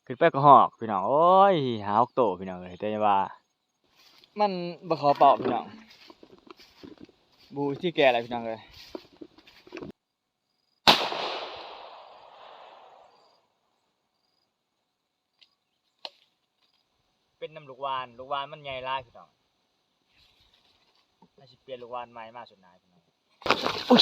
ຂຶ້ນໄປກະຮອກພີ່ນ້ອງ. ໂອ້ຍ ຫ້າຫົກໂຕພີ່ນ້ອງເອີຍ ແຕ່ວ່າມັນບໍ່ເຂົ້າເປົ້າພີ່ນ້ອງ. ບໍ່ຮູ້ຊິແກ້ແລ້ວພີ່ນ້ອງເອີຍ. ເປັນນຳລູກຫວ່ານ, ລູກຫວ່ານມັນໃຫຍ່ຫຼາຍພີ່ນ້ອງ. ອາດຊິປ່ຽນລູກຫວ່ານໃໝ່ມາຊຸດໜ້າພີ່ນ້ອງ. ໂອ້ຍ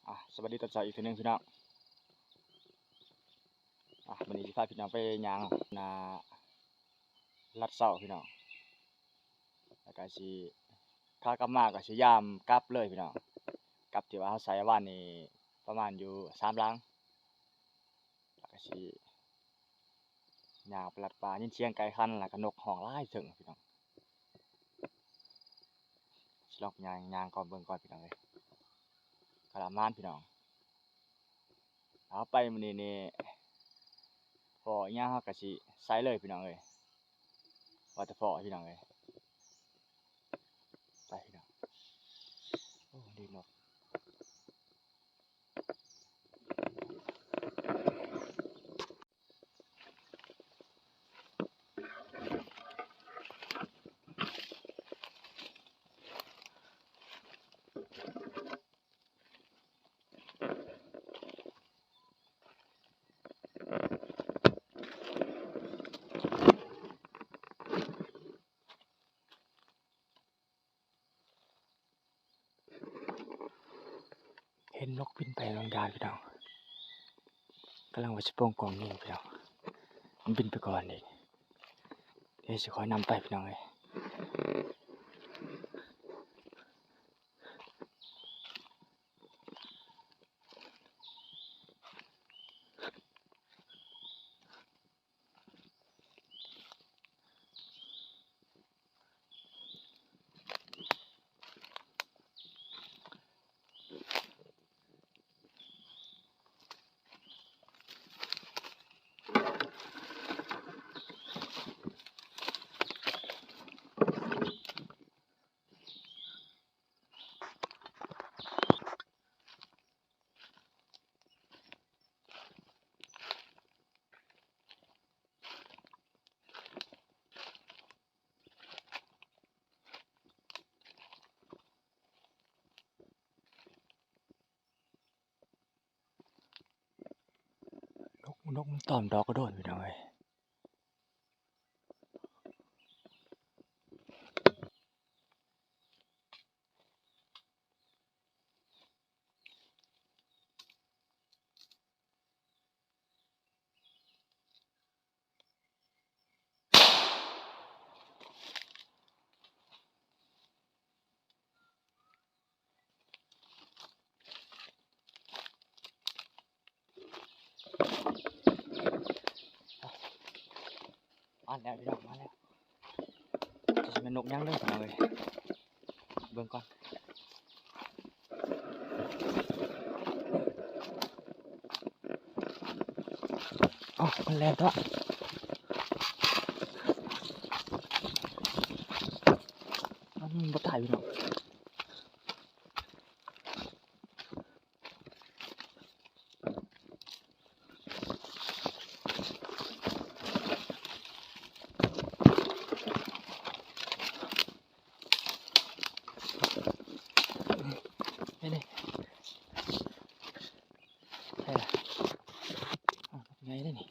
ອ່ະ ສະບາຍດີຕອນເຊົ້າອີກເທື່ອໜຶ່ງພີ່ນ້ອງ. ອ່ະ ມື້ນີ້ຊິພາພີ່ນ້ອງໄປຍ່າງນາ ລັດເຊົ້າພີ່ນ້ອງ ແລ້ວກະຊິ ຂາກັບມາກະຊິຍາມກັບເລີຍພີ່ນ້ອງ. ກັບທີ່ວ່າເຮົາໃສ່ວານນີ້ປະມານຢູ່ສາມຫຼັງ ແລ້ວກະຊິຍ່າງໄປລັດປ່າ ຍິນສຽງໄກ່ຂັນ ແລ້ວກະນົກຮ້ອງຫຼາຍເຖິງພີ່ນ້ອງ. ຊິລອງຍ່າງ ຍ່າງກ່ອນ ເບິ່ງກ່ອນພີ່ນ້ອງເອີຍ. ກະລະມານພີ່ນ້ອງ ເຮົາໄປມື້ນີ້ນີ້ ພໍອີ່ຫຍັງເຮົາກະຊິໃສ່ເລີຍພີ່ນ້ອງເອີຍ. ວ່າແຕ່ພໍພີ່ນ້ອງເອີຍ ໄປພີ່ນ້ອງ. ໂອ້ ດີນົກ. ເຫັນນົກບິນໄປນຳຍານພີ່ນ້ອງ. ກຳລັງວ່າຊິໂປ່ງກອງຍິງພີ່ນ້ອງ ມັນບິນໄປກ່ອນອີກ. ດຽວຊິຄ່ອຍນຳໄປພີ່ນ້ອງເອີຍ. ນົກ ນົກມັນຕ້ອມດອກກະໂດນພີ່ນ້ອງເອີຍ. ມາແລ້ວພີ່ນ້ອງ ມາແລ້ວ. ຈະແມ່ນນົກຫຍັງເດີພີ່ນ້ອງເອີຍ ເບິ່ງກ່ອນ. ເອົ້າ ມັນແລ່ນເທາະ ມັນບໍ່ຕາຍພີ່ນ້ອງ. ນີ້ ນີ້ ໃຊ່ລະ ອ້າວ ໃຫຍ່ເດ້ນີ້.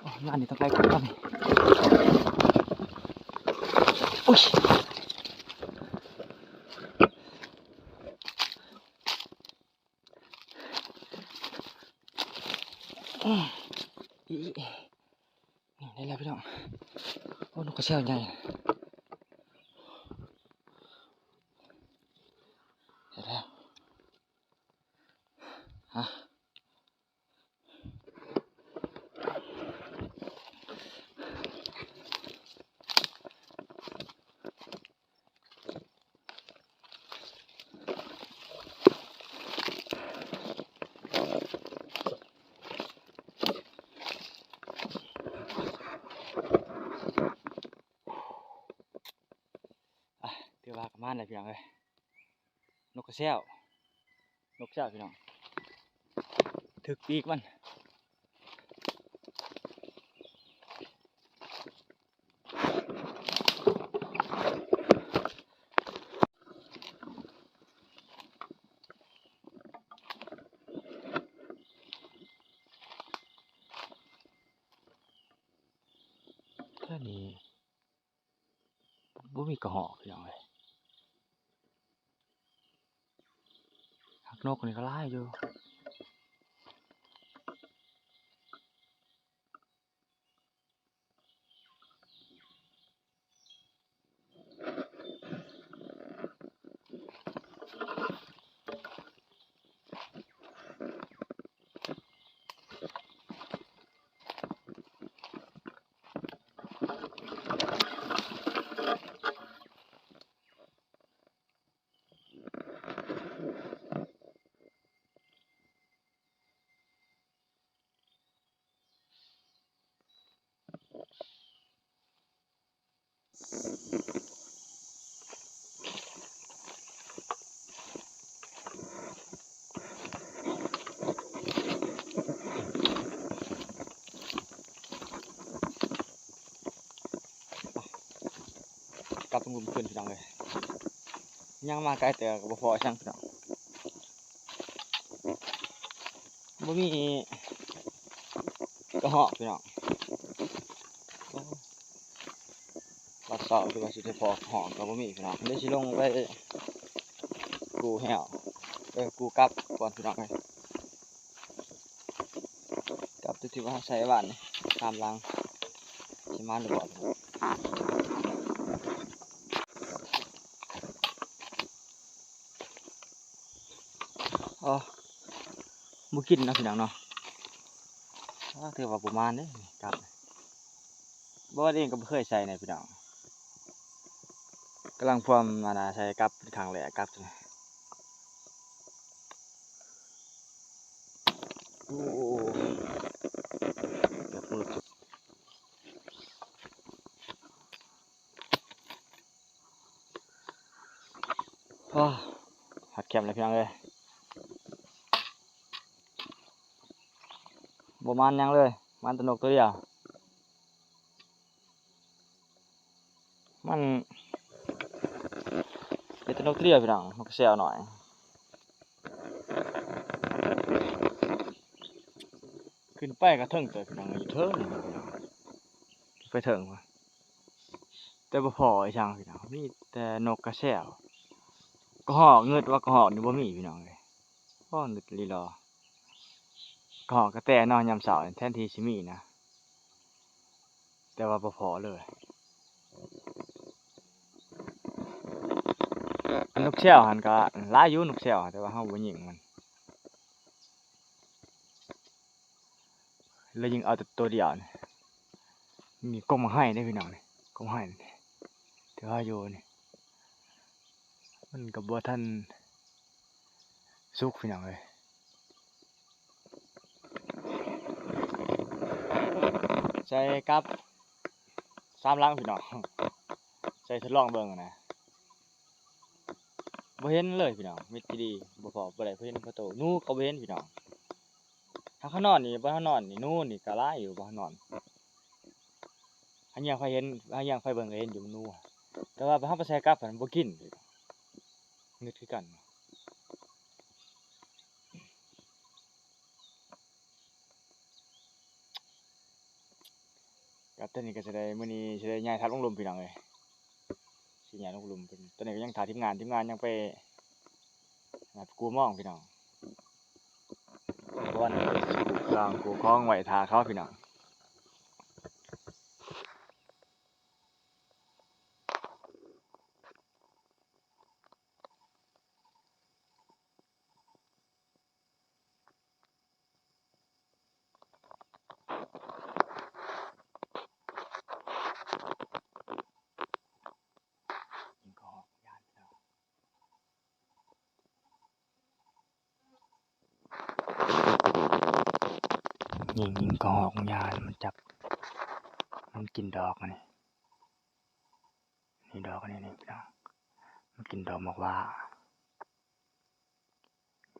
ໂອ້ຍ ງານນີ້ຕ້ອງໄລ່ກ່ອນນີ້. ໂອ້ຍ ນີ້ ນີ້ ໄດ້ແລ້ວພີ່ນ້ອງ. ໂອ້ ນົກກະແຊວໃຫຍ່. ຖືວ່າປະມານໃດພີ່ນ້ອງເອີຍ. ນົກກະແຊວ ນົກແຊວພີ່ນ້ອງ ຖືກປີກມັນ. ແຖວນີ້ບໍ່ມີກະຮອກພີ່ນ້ອງເອີຍ. ຮັກນົກນີ້ກໍຫຼາຍຢູ່. ກັບລົງລຸ່ມຄືນພີ່ນ້ອງເອີຍ. ຍ່າງມາໄກແຕ່ກໍບໍ່ພໍອີ່ຫຍັງພີ່ນ້ອງ ບໍ່ມີກະຮອກພີ່ນ້ອງ. ໂອ້ ຕອນເຊົ້າຄືວ່າຊິໄດ້ພໍກະຮອກກໍບໍ່ມີພີ່ນ້ອງ ເລີຍຊິລົງໄປກູ້ແຮ້ວ ໄປກູ້ກັບກ່ອນພີ່ນ້ອງເອີຍ. ກັບຕົວທີ່ວ່າເຮົາໃສ່ຫວ່ານນີ້ ຕາມຫຼັງ ຊິມານຫຼືບໍ່. ອໍ ບໍ່ກິນເນາະພີ່ນ້ອງເນາະ. ອໍ ຖືວ່າບໍ່ມານເດ້ກັບ ບໍ່ວ່າເອງກໍບໍ່ເຄີຍໃສ່ນະພີ່ນ້ອງ. ກຳລັງພວມ ອັນນ່າ ໃສ່ກັບເປັນຄັ້ງແລກ ກັບ ໂອ້ ແບບມື ໂອ້ ຮອດແຄມແລ້ວພີ່ນ້ອງເອີຍ. ບໍ່ມານຫຍັງເລີຍ ມານແຕ່ນົກຕົວດຽວ. ມັນເປັນແຕ່ນົກຕົວດຽວພີ່ນ້ອງ ນົກກະແຊວນ້ອຍ. ຂຶ້ນໄປກໍເທິງເຕີບພີ່ນ້ອງ ຢູ່ເທິງ ໄປເທິງພຸ້ນ ແຕ່ບໍ່ພໍອີ່ຫຍັງພີ່ນ້ອງ ມີແຕ່ນົກກະແຊວ. ກະຮອກ ງຶດວ່າກະຮອກນີ້ບໍ່ມີພີ່ນ້ອງເອີຍ. ໂອ້ ງຶດອີ່ຫຼີຫຼໍ ກະຮອກກະແຕເນາະ ຍາມເຊົ້າແທນທີ່ຊິມີນະ ແຕ່ວ່າບໍ່ພໍເລີຍ. ອັນນົກແຊວຫັ້ນກະຫຼາຍຢູ່ ນົກແຊວ ແຕ່ວ່າເຮົາບໍ່ຍິງມັນ ເລີຍຍິງເອົາແຕ່ຕົວດຽວນີ້. ນີ້ກົກໝາກໄຮເດ້ພີ່ນ້ອງນີ້ ກົກໝາກໄຮນີ້ ທີ່ວ່າຢູ່ນີ້ ມັນກໍບໍ່ທັນສຸກພີ່ນ້ອງເອີຍ. ໃສ່ກັບສາມຫຼັງພີ່ນ້ອງ ໃສ່ທົດລອງເບິ່ງນະ. ບໍ່ເຫັນເລີຍພີ່ນ້ອງ ມິດຈີດີ ບໍ່ພໍ້ບໍ່ໄດ້ ບໍ່ເຫັນພໍໂຕ. ໜູກໍບໍ່ເຫັນພີ່ນ້ອງ. ຫາກເຮົານອນນີ້ ບ່ອນເຮົານອນນີ້ ໜູນີ້ກໍຫຼາຍຢູ່ ບ່ອນເຮົານອນ. ຫາກຍ່າງໄຟເຫັນ ຫາກຍ່າງໄຟເບິ່ງກໍເຫັນຢູ່ໜູ ແຕ່ວ່າເຮົາໄປໃສ່ກັບຫັ້ນບໍ່ກິນ ງຶດຄືກັນ. ກັບຕອນນີ້ກໍຊິໄດ້ ມື້ນີ້ຊິໄດ້ຍ້າຍທັບລົງລຸ່ມພີ່ນ້ອງເອີຍ ຊິຍ້າຍລົງລຸ່ມ. ຕອນນີ້ກໍຍັງຖ້າທີມງານ ທີມງານຍັງໄປ ອ່າ ກູ້ມອງພີ່ນ້ອງ ບ່ອນກູ້ເຄື່ອງກູ້ຂອງໄວ້ຖ້າເຂົາພີ່ນ້ອງ. ຍິງ ຍິງກະຮອກ ຢາມັນຈັບ ມັນກິນດອກອັນນີ້. ນີ້ດອກອັນນີ້ນີ້ພີ່ນ້ອງ ມາກິນດອກໝາກຫວ້າ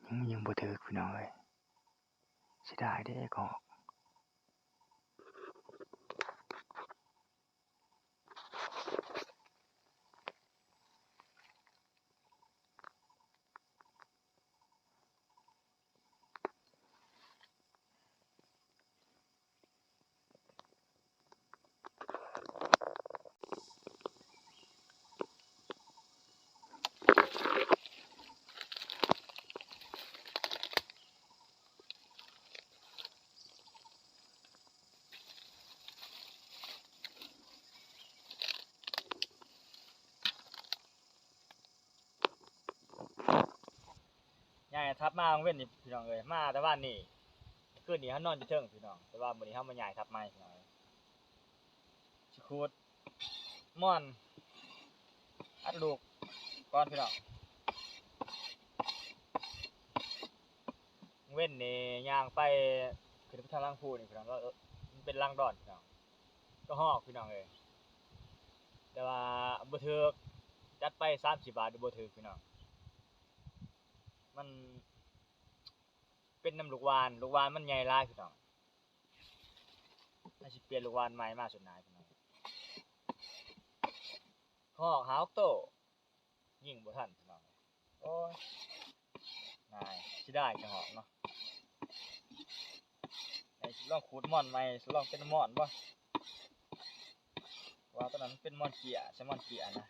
ຍັງ ຍັງບໍ່ຖືກພີ່ນ້ອງເອີຍ ເສຍດາຍເດ້ກອກ. ຍ້າຍທັບມາກາງເວັນນີ້ພີ່ນ້ອງເອີຍ ມາແຕ່ວານນີ້ ຄືນນີ້ເຮົານອນຢູ່ເທິງພີ່ນ້ອງ ແຕ່ວ່າມື້ນີ້ເຮົາມາຍ້າຍທັບໃໝ່ພີ່ນ້ອງເອີຍ ຊິຂູດມ່ອນ ອັດລູກກ່ອນພີ່ນ້ອງ. ເວັນນີ້ຍ່າງໄປ ຂຶ້ນໄປທາງຫຼັງພູນີ້ພີ່ນ້ອງ ມັນເປັນຫຼັງດອນພີ່ນ້ອງ ກະຮອກພີ່ນ້ອງເອີຍ ແຕ່ວ່າບໍ່ຖືກ ຈັດໄປສາມສິບບາດບໍ່ຖືກພີ່ນ້ອງ ມັນເປັນນຳລູກຫວ່ານ ລູກຫວ່ານມັນໃຫຍ່ຫຼາຍພີ່ນ້ອງ ອາດຊິປ່ຽນລູກຫວ່ານໃໝ່ມາຊຸດໜ້າພີ່ນ້ອງ ກະຮອກຫ້າຫົກໂຕ ຍິງບໍ່ທັນພີ່ນ້ອງ ໂອ້ຍ ນາຍ ເສຍດາຍກະຮອກເນາະ ໄດ້ຊິລອງຂູດມ່ອນໃໝ່ ຊິລອງເປັນມ່ອນບໍ່ ວ່າຕອນນັ້ນມັນເປັນມ່ອນເຈ້ຍ ໃສ່ມ່ອນເຈ້ຍນະ.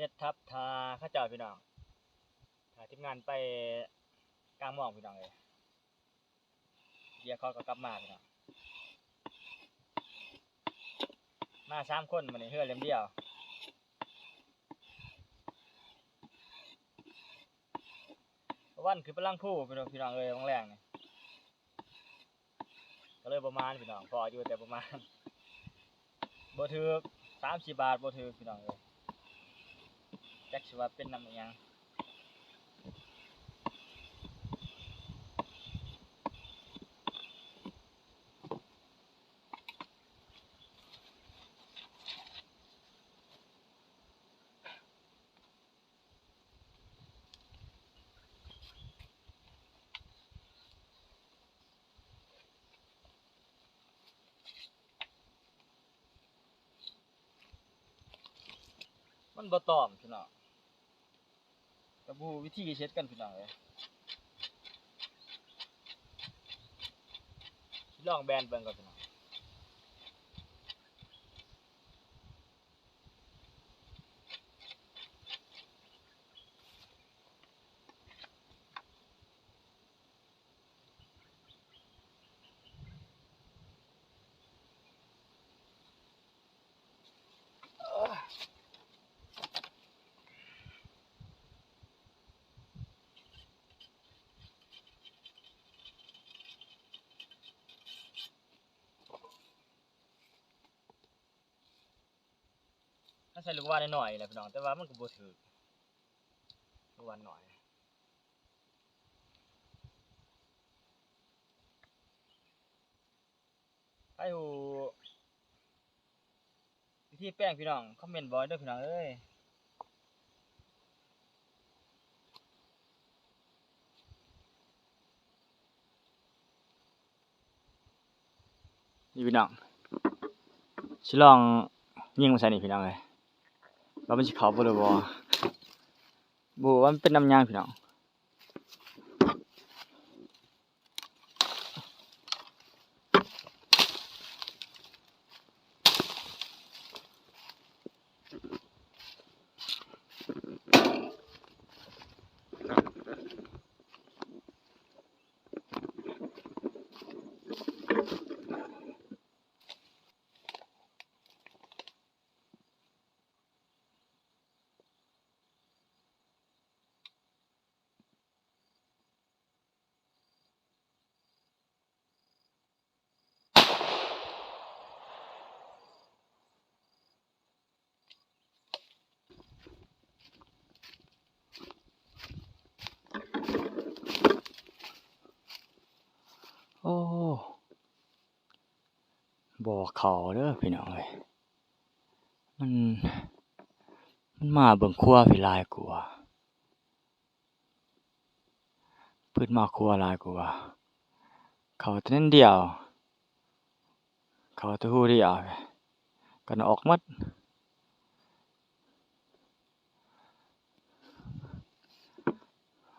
ເຮັດທັບຖ້າເຂົາເຈົ້າພີ່ນ້ອງ ຖ້າທີມງານໄປກາງມອງພີ່ນ້ອງເອີຍ. ດຽວເຂົາກໍກັບມາພີ່ນ້ອງ ມາສາມຄົນມື້ນີ້ເຮືອເຫຼັ້ມດຽວ ວັນຂຶ້ນໄປຫຼັງພູພີ່ນ້ອງ ພີ່ນ້ອງເອີຍ ວັນແລງນີ້ ກໍເລີຍບໍ່ມານພີ່ນ້ອງ ພໍຢູ່ແຕ່ບໍ່ມານ ບໍ່ຖືກ ສາມສິບບາດບໍ່ຖືກພີ່ນ້ອງເອີຍ ຈັກຊິວ່າເປັນນຳອີ່ຫຍັງ. ມັນບໍ່ຕອມພີ່ນ້ອງ ກໍບໍ່ຮູ້ວິທີເຮັດກັນພີ່ນ້ອງເອີຍ ຊິລອງແບນເບິ່ງກ່ອນພີ່ນ້ອງ. ຖ້າໃສ່ລູກຫວ່ານນ້ອຍໆແຫຼະພີ່ນ້ອງ ແຕ່ວ່າມັນກໍບໍ່ຖືກ ລູກຫວ່ານນ້ອຍ. ໃຜຮູ້ວິທີແປງພີ່ນ້ອງ ຄອມເມັນບອກເດີພີ່ນ້ອງເອີຍ. ນີ້ພີ່ນ້ອງ ຊິລອງຍິງມາໃສ່ນີ້ພີ່ນ້ອງເອີຍ ວ່າມັນຊິເຂົ້າບໍ່ຫຼືບໍ່ ບໍ່ຮູ້ວ່າມັນເປັນນຳຫຍັງພີ່ນ້ອງ. ໂອ້ ບໍ່ເຂົ້າເດີພີ່ນ້ອງເອີຍ ມັນ ມັນມາເບິ່ງຄົວພີ້ຫຼາຍກວ່າ. ເພິ່ນມາຄົວຫຼາຍກວ່າ ເຂົ້າແຕ່ນັ້ນດຽວ ເຂົ້າແຕ່ຮູດຽວ ກັນອອກໝົດ.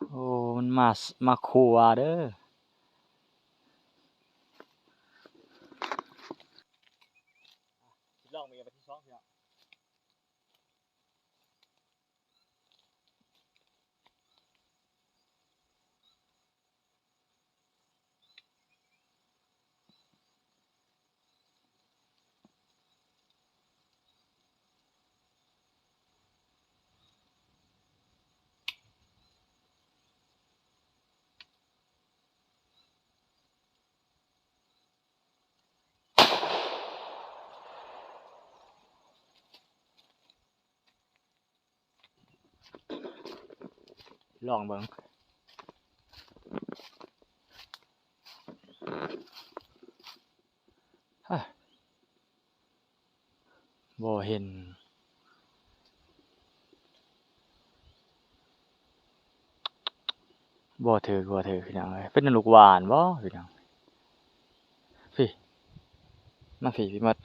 ໂອ້ ມັນມາ ມາຄົວເດີ ຊິລອງເບິ່ງບາດທີສອງ ພີ່ນ້ອງ. ລອງເບິ່ງ ຮະ ບໍ່ເຫັນ ບໍ່ຖືກ ບໍ່ຖືກ ພີ່ນ້ອງເອີຍ ເປັນລູກຫວ່ານບໍ່ພີ່ນ້ອງ ພີ້ ມາພີ້ ພີ້ໝົດ.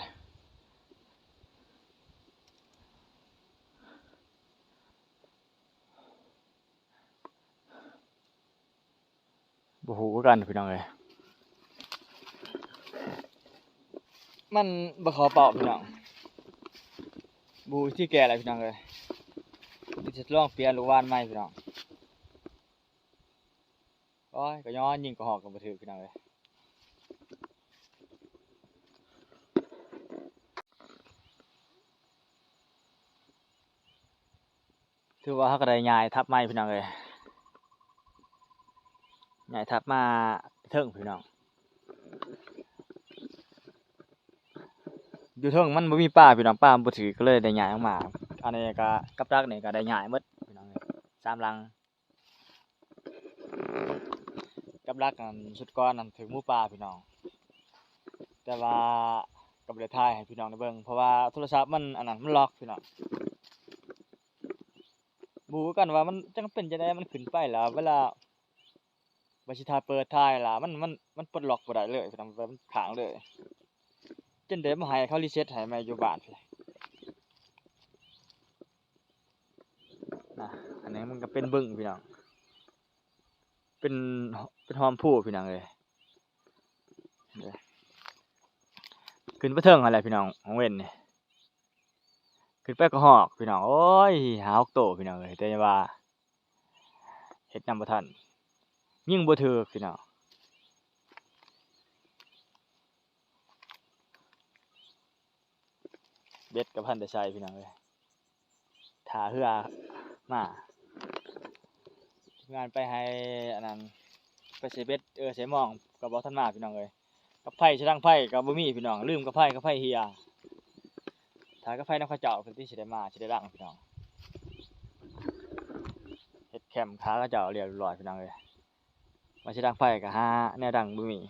ບໍ່ຮູ້ຄືກັນພີ່ນ້ອງເອີຍ ມັນບໍ່ເຂົ້າເປົ້າພີ່ນ້ອງ ບໍ່ຮູ້ວິທີແກ້ແລ້ວພີ່ນ້ອງເອີຍ ຊິລອງປ່ຽນລູກຫວ່ານໃໝ່ພີ່ນ້ອງ. ໂອ້ຍ ກະຍ້ອນຍິງກະຮອກກະບໍ່ຖືກພີ່ນ້ອງເອີຍ. ຖືວ່າເຮົາກະໄດ້ຍ້າຍທັບໃໝ່ພີ່ນ້ອງເອີຍ ຍ້າຍທັບມາເທິງພີ່ນ້ອງ ຢູ່ເທິງມັນບໍ່ມີປາພີ່ນ້ອງ ປາມັນບໍ່ຖືກ ກະເລີຍໄດ້ຍ້າຍອອກມາ. ອັນນີ້ກະ ກັບດັກນີ້ກະໄດ້ຍ້າຍໝົດພີ່ນ້ອງເອີຍ ສາມຫຼັງ. ກັບດັກອັນຊຸດກ່ອນນັ້ນຖືກໝູປ່າພີ່ນ້ອງ ແຕ່ວ່າກະບໍ່ໄດ້ຖ່າຍໃຫ້ພີ່ນ້ອງໄດ້ເບິ່ງ ເພາະວ່າໂທລະສັບມັນອັນນັ້ນ ມັນລັອກພີ່ນ້ອງ. ບໍ່ຮູ້ຄືກັນວ່າມັນຈັກເປັນຈັ່ງໃດ ມັນຂຶ້ນໄປແລ້ວ ເວລາວ່າຊິຖ່າຍ ເປີດຖ່າຍລະ ມັນ ມັນ ມັນປົດລັອກບໍ່ໄດ້ເລີຍພີ່ນ້ອງ ມັນຄ້າງເລີຍ. ຈົນໄດ້ມາໃຫ້ເຂົາຣີເຊັດໃຫ້ໃໝ່ຢູ່ບ້ານພີ້. ນະ ອັນນີ້ມັນກະເປັນບຶງພີ່ນ້ອງ ເປັນ ເປັນຮ່ອມພູພີ່ນ້ອງເອີຍ. ຂຶ້ນໄປເທິງຫັ້ນແຫຼະພີ່ນ້ອງ ຫວ່າງເວັນນີ້ ຂຶ້ນໄປກະຮອກພີ່ນ້ອງ ໂອ້ຍ ຫ້າຫົກໂຕພີ່ນ້ອງເອີຍ ແຕ່ວ່າເຮັດນຳບໍ່ທັນ ຍິງບໍ່ຖືກພີ່ນ້ອງ. ເບັດກະບໍ່ທັນໄດ້ໃສ່ພີ່ນ້ອງເອີຍ ຖ້າເຮືອມາ ທີມງານໄປໃຫ້ອັນນັ້ນ ໄປໃສ່ເບັດ ເອີ ໃສ່ມອງກະບໍ່ທັນມາພີ່ນ້ອງເອີຍ. ກັບໄຟ ສະດັງໄຟກະບໍ່ມີພີ່ນ້ອງ ລືມກັບໄຟ ກັບໄຟເຮ່ຍ ຖ້າກັບໄຟນຳເຂົາເຈົ້າເພິ່ນຊິໄດ້ມາ ຊິໄດ້ດັງພີ່ນ້ອງ. ເຮັດແຄມຖ້າເຂົາເຈົ້າລຽບຮ້ອຍພີ່ນ້ອງເອີຍ ວ່າຊິດັງໄຟກະຫາແນວດັງບໍ່ມີ.